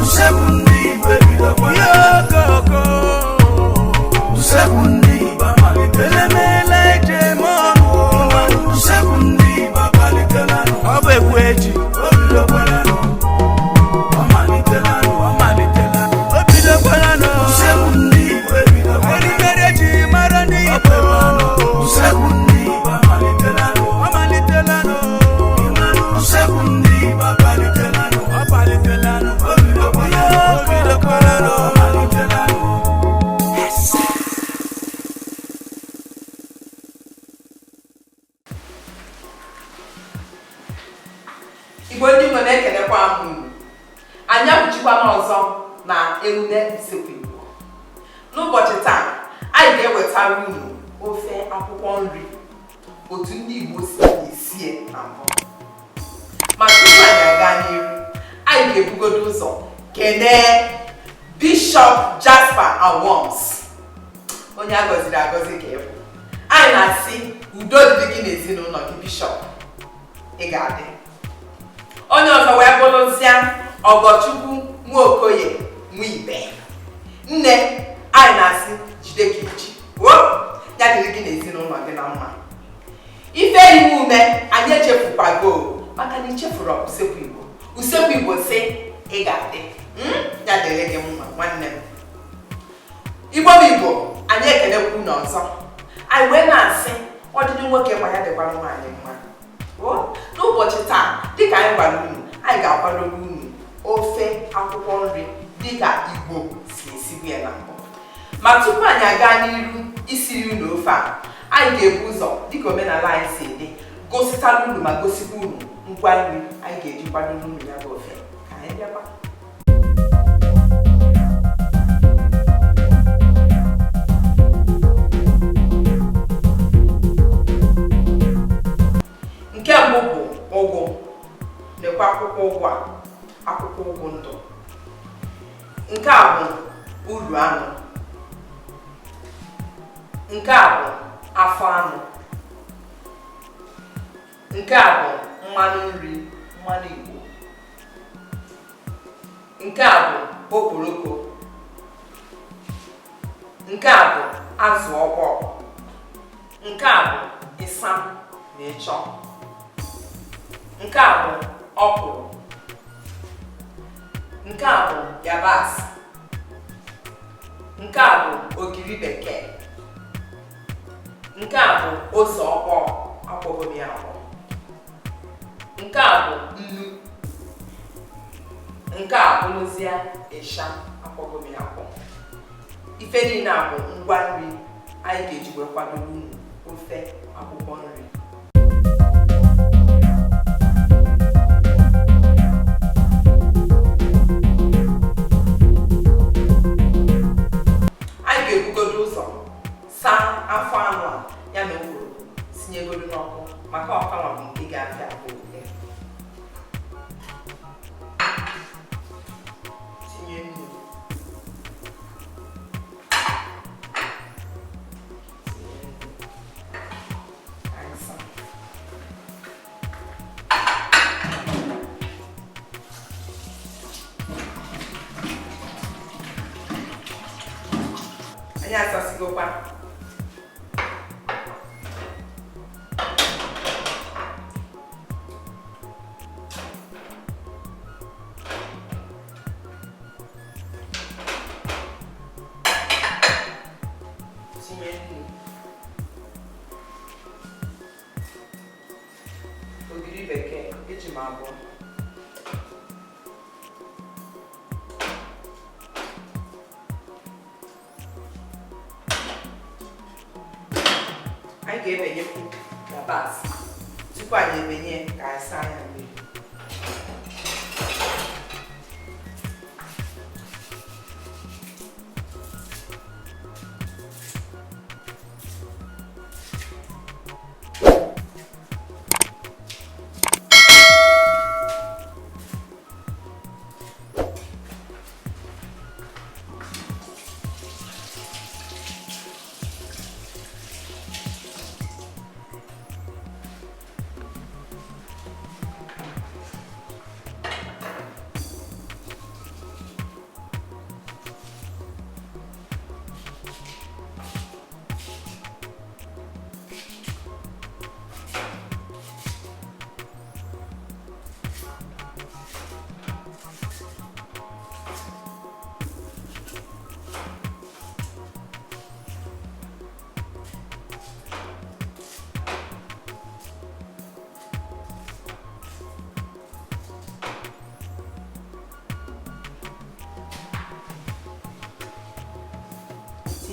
Usekwu ndị Igbo ebidokwala. Okoko. Usekwu ndị Igbo amalitela. Elemele eji eme ọnụ. Usekwu ndị Igbo akalitelanụ. Ọ bụ ekwu eji. O bidokwalanụ. Ọ malitelanụ. Ọ malitela. O bidokwalanụ. Usekwu ndị Igbo ebidokwala. Eribere eji mara ndị Igbo. Usekwu ndị Igbo amalitelanụ. Ọ malitelanụ. Usekwu ndị Igbo akalitelanụ. Ọ malitelanụ. O bidokwalanụ. O bidokwalanụ. Ọ malitelanụ. Igbo ndị nwe, na-ekelekwa m unu. Anyị abụchikwana ọzọ na emume Usekwu Igbo. N'ụbọchị taa, anyị ga-ewetara unu ofe akwụkwọ nri otu ndị Igbo si esie na mbụ. Ma tupu anyị aga n'iru, anyị ga-ebugodo ụzọ kenee Bishop Jasper Awoms, onye a gọziri agọzi ka ịbụ. Anyị na-asị udo dịrị gị n'ezinụlọ gị. Bishọp, ị ga-adị. Onye ọzọ wee bụrụzịa Ọgọchukwu Nwaokoye Nwibe nne. Anyị na-asị jide ka iji o ya dịrị gị n'ezinụlọ gị na mma. Ife iwe ume anyị echefukwago, maka na ichefuru Usekwu Igbo. Usekwu Igbo sị ị ga-adị. Ya dịrị gị mma, nwanne m. Igbo bụ Igbo, anyị ekelekwu unu ọzọ. Anyị wee na-asị ọdịdị nwoke ma ya dịkwara nwaanyị mma. O n'ụbọchị taa, dịka anyị gwara unu, anyị ga-akwadoro unu ofe akwụkwọ nri dịka Igbo si esibu ya na mbụ. Ma tupu anyị aga n'iru isiri unu ofe a, anyị ga-ebu ụzọ, dịka omenala anyị si dị, gositara unu ma gosikwa unu ngwa nri anyị ga-eji kwadoro unu ya bụ ofe. Ka anyị bịakwa. Nke mbụ bụ ụgụ. Lekwa akwụkwọ ụgụ a, akwụkwọ ụgụ ndụ. Nke a bụ uru anụ. Nke a bụ afọ anụ. Nke a bụ mmanụ nri, mmanụ Igbo. Nke a bụ okporoko. Nke a bụ azụ ọkpọọ. Nke a bụ ịsam na ịchọ. Nke a bụ ọkwụrụ. Nke a bụ yabasị. Nke a bụ ogiri bekee. Nke a bụ ose ọkpọọ, akwọgo m ya akwọ. Nke a bụ nnu. Nke a bụrụzie ịsha, akwọgo m ya akwọ. Ife niile a bụ ngwa nri anyị ga-eji wee kwadoro unu ofe akwụkwọ nri. Anyị ga-ebugodo ụzọ saa afọ anụ a ya na okporoko, sinyegodo n'ọkụ, maka ọkanwa bụ nke ga-afịa abụ oge. Tinye nnu, tinye nnu. Ka anyị saa. Anyị asasigokwa. Tinye nnu, ogiri bekee eji m abụọ. Anyị ga-ebenyekwu yabasị. Tupu anyị ebenye, ka anyị saa ya mmiri.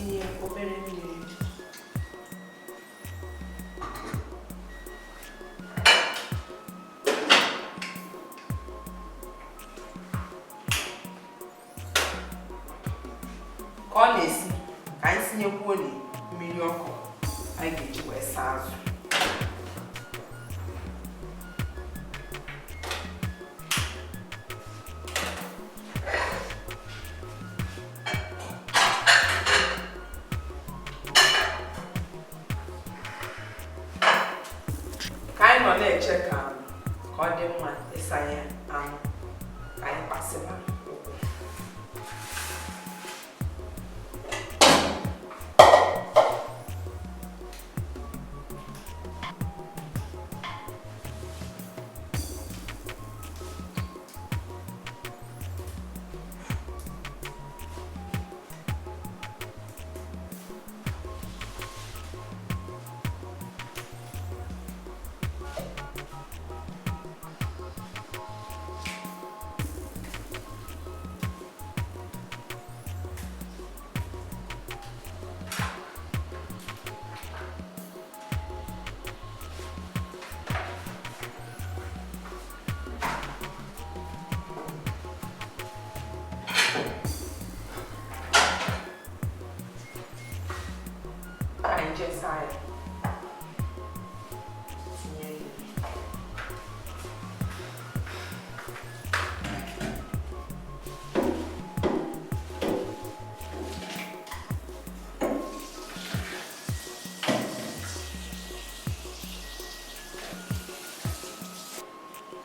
Tinye obere mmiri. Ka ọ na-esi, ka anyị tinyekwuo mmiri ọkụ anyị ga-eji wee saa azụ. Ka anyị nọ na-eche ka ọ dị mma ịsanye anụ, ka anyị kpasịba ụkwụ. Ka anyị jee saa ya. Tinye nnu.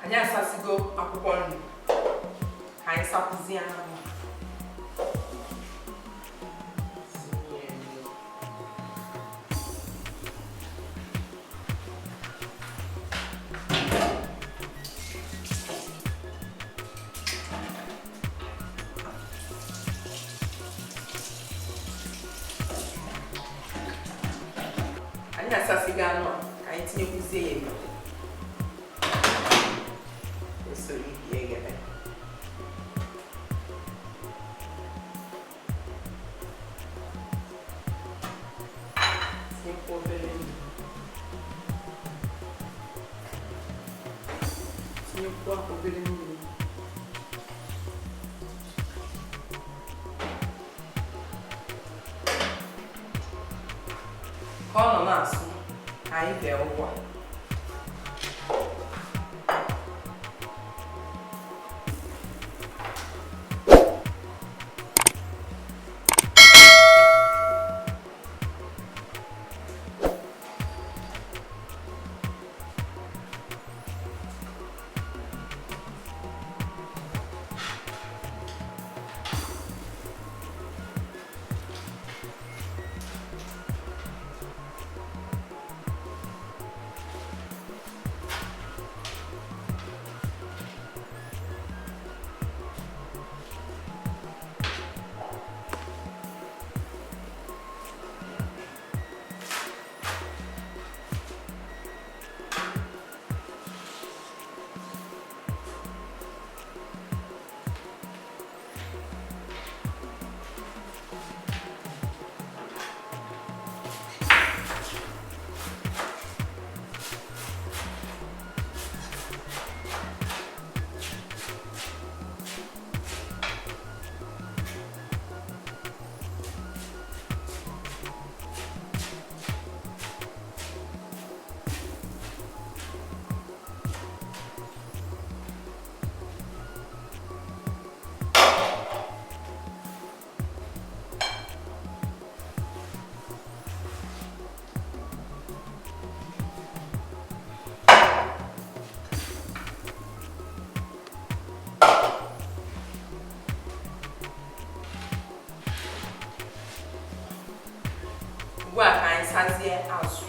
Anyị asasigo akwụkwọ nri, ka anyị sakwụzie anụ. Tinye nnu. Anyị asasigo anụ a, ka anyị tinyekwuzie ya ebe. Usoro ibi eghere. Tinyekwa obere nnu. Tinyekwa obere mmiri. Ka ọ nọ na-asụ, ka anyị bee ụgwọ. Ugbu a ka anyị sazie azụ.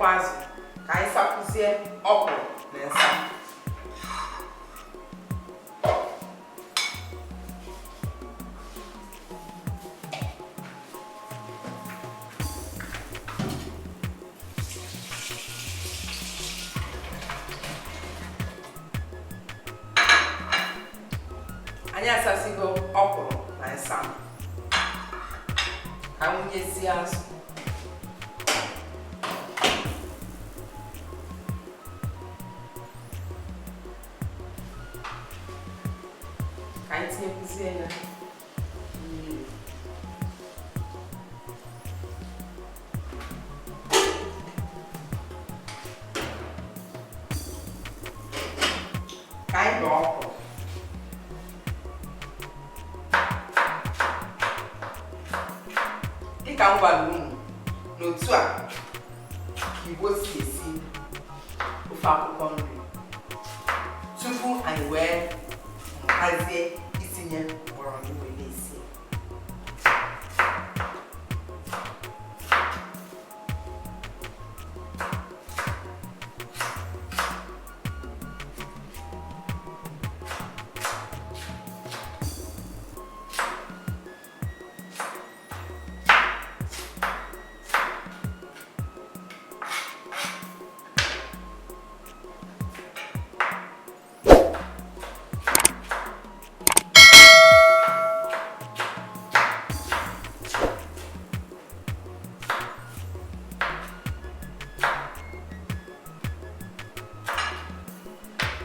Tinyekwa azụ ka anyị sapụzie ọkwụrụ na nsa. Anyị asasigo ọkwụrụ na nsa, ka wụnyezie azụ. Ka anyị tinyekwuzie ya mmiri. Ka anyị bee ọkwụrụ. Dịka m gwara unu n'otu a ka Igbo si esi ofe akwụkwọ nri tupu anyị wee mụtazie itinye mgbọrọgwụ wee na-esi.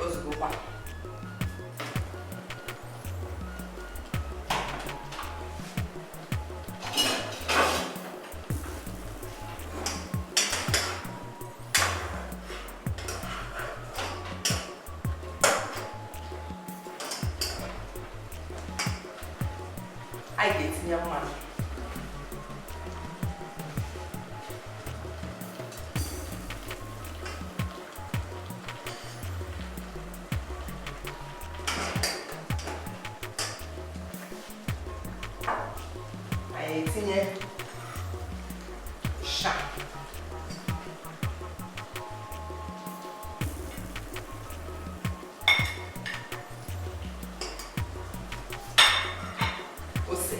Ozugbo anyị ga-etinye mmanụ. Anyị etinye sha, ose,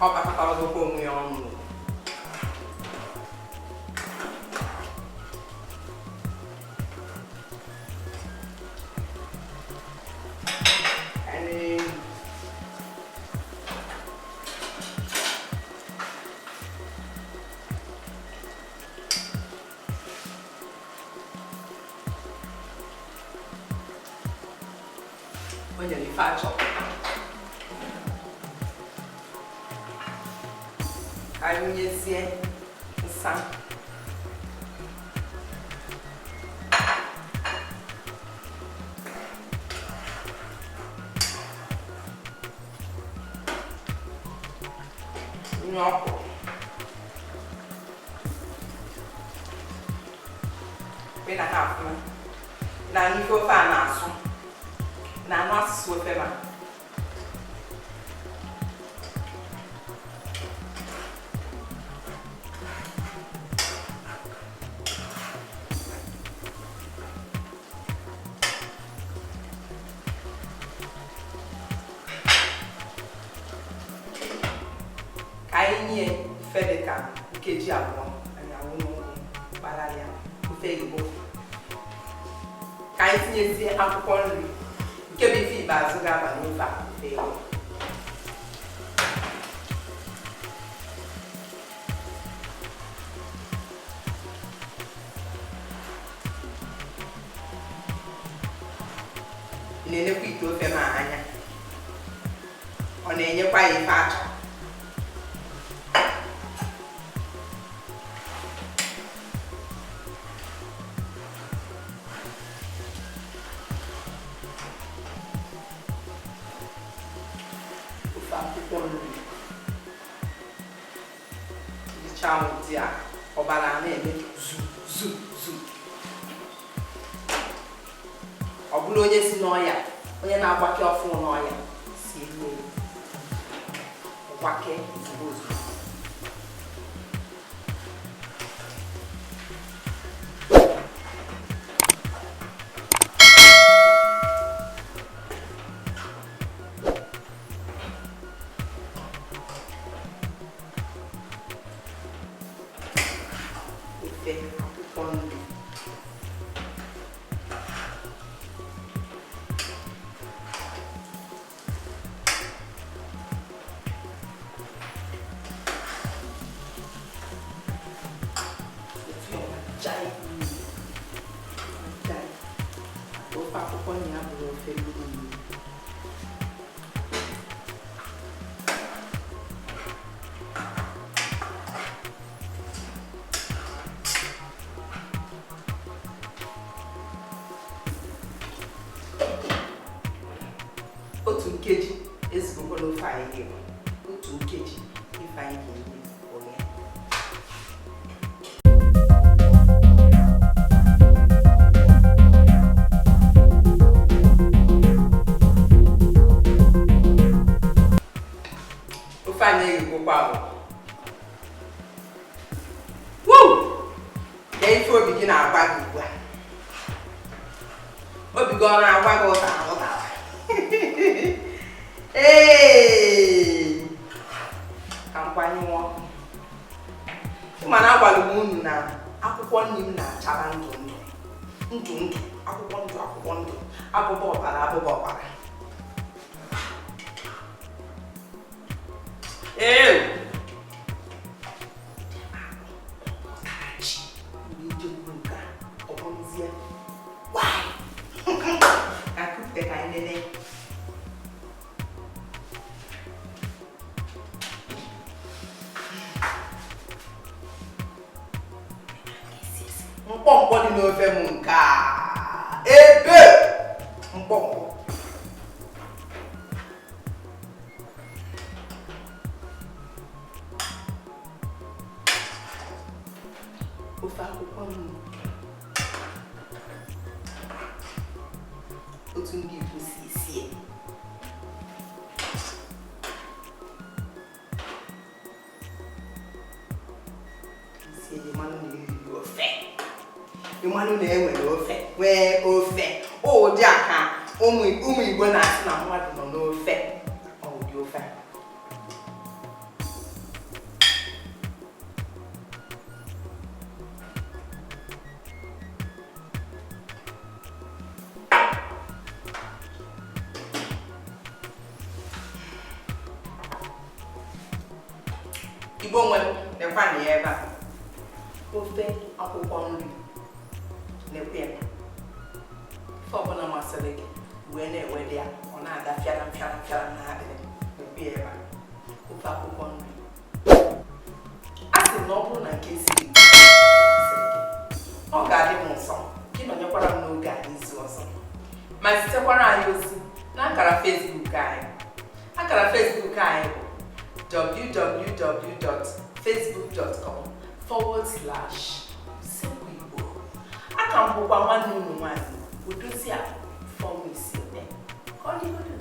ọ kpakọtawagokwa onwe ya ọnụ. Anyị o nyere ife achọ ka anyị wunyezie nsa. Wunye ọkwụrụ. Ị na ha afụma na ife ofe a na-asụ na anụ asụsụ ofe ma ka anyị nye ife dị ka nkeji 2, anyị awụnye ụgwụ gbara ya ofe Igbo. Ka anyị tinyezie akwụkwọ nri nke bụ ife ikpeazụ ga-aba n'ofe a ofe Igbo. Ị na-enekwa ite ofe ma anya, ọ na-enyekwa ya ife achọ. Ofe akwụkwọ nri dịcha ụdị a, ọbara na-eme zu zu zu. Bụrụ onye si n'ọya, onye na-agbake ọfụ n'ọya, si elu ọgbake ozugbo ozugbo. Ofe akwụkwọ nri. Ofe ọjai mmiri. Ọjai. Ofe akwụkwọ nri abụghị ofe mmiri mmiri. Otu nkeji ezigbokwala ofe anyị ga-eme. Otu nkeji ife anyị ga-eme oghe. Ofe anyị eghegokwa bụ. Woo! Kee ife obi gị na-agwa gị ugbu a? Obi gị ọ na-agwa gị ụtara ụtara? Ee! Ka m gbanyụọ ọkụ. Mana agwara m unu na akwụkwọ nri m na-achara ndụ ndụ ndụ ndụ, akwụkwọ ndụ, akwụkwọ ndụ, abụba ọbara, abụba ọbara. Ee! Mgbe ijekwuru nke a, ọ bụrụzie why? Ka kupụta ka anyị lelee. Mkpọmkpọ dị n'ofe m nke a, ebe mkpọmkpọ ofe akwụkwọ nri otu ndị Igbo si esi ya. Isi ya, ịmanụ na eriri ofe, ịmanụ na enwere ofe, nwee ofe ụdị a ka ụmụ ụmụ Igbo na-asị na mmadụ nọ n'ofe. Ọ ụdị ofe a. Igbo nwe m, lekwa na ya ebe a, ofe akwụkwọ nri, lekwa ya. Ife ọbụla masịrị gị wee na-ewere ya, ọ na-aga fịara fịara fịara na-adịrị. Lekwa ya ebe a, ofe akwụkwọ nri. A sị m na ọ bụrụ na nke siri masịrị gị, ọ ga-adị m ụsọ ka ị nọnyekwara m n'oge a n'izu ọzọ, ma zitekwara anyị ozi n'akara Facebook anyị. Akara Facebook anyị bụ www.facebook.com/UsekwuIgbo. Aka m bụkwa nwanne unu nwaanyị, Odoziakụ Ifeọma Isione. Ka ọ dịgodu.